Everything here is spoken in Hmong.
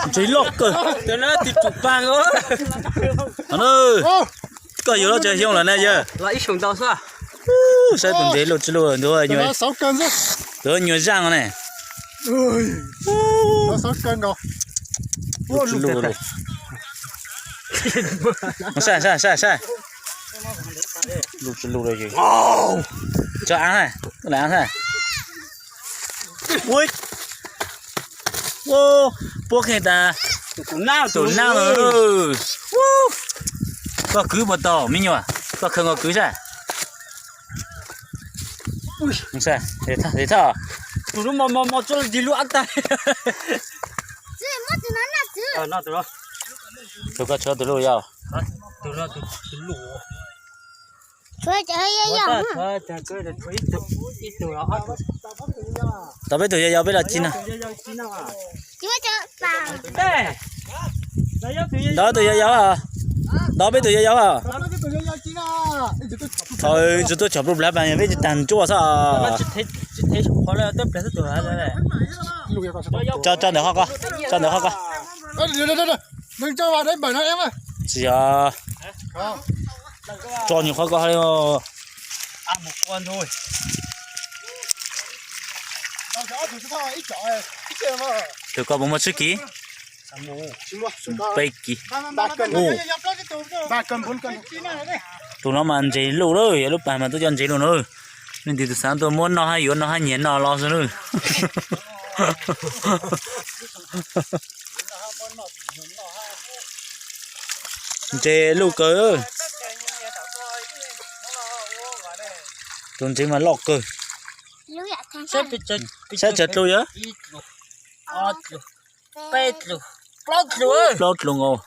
Ntses loj kawg. Koj yuav lub tsev xyoo lawm na yawg. Saib tus ntses luj tsis luj ntuav, ntuav nyuag zaj ne. Saib, saib, saib, saib. Luj tsis luj, tso av, koj lam av. Puab kheej tas tus nab no. Koj kwv puas tau me nyuam? Koj khaws nkaus kwv saib. Thaj, tus lub mos mos mos tso ntsis lub av tag. Tus koj tshuav tus luj yau. Tau peb tug yau yau peb los ci no. Ntau tus yau yau, ntau peb tug yau yau. Thaum tsis tuaj chom pluj plab pas peb tsis tag ntsuab xwb. Tso, tso ntawm qhov ko, tso ntawm qhov ko. Tsis yog, tso nyuag qhov ko li. Tus koj puas muaj tsib kis? Peb kis. Tus no mas ntses luj lawm, yog lub pas mas tuaj coj ntses luj no. Leej twg tus xav tuaj muab noj hab yuav noj hab nyiag noj los xwb na. Ntses luj kawg. Tus ntses mas loj kawg. Saib tsawg tlus yog? Plaub tlus nkaus.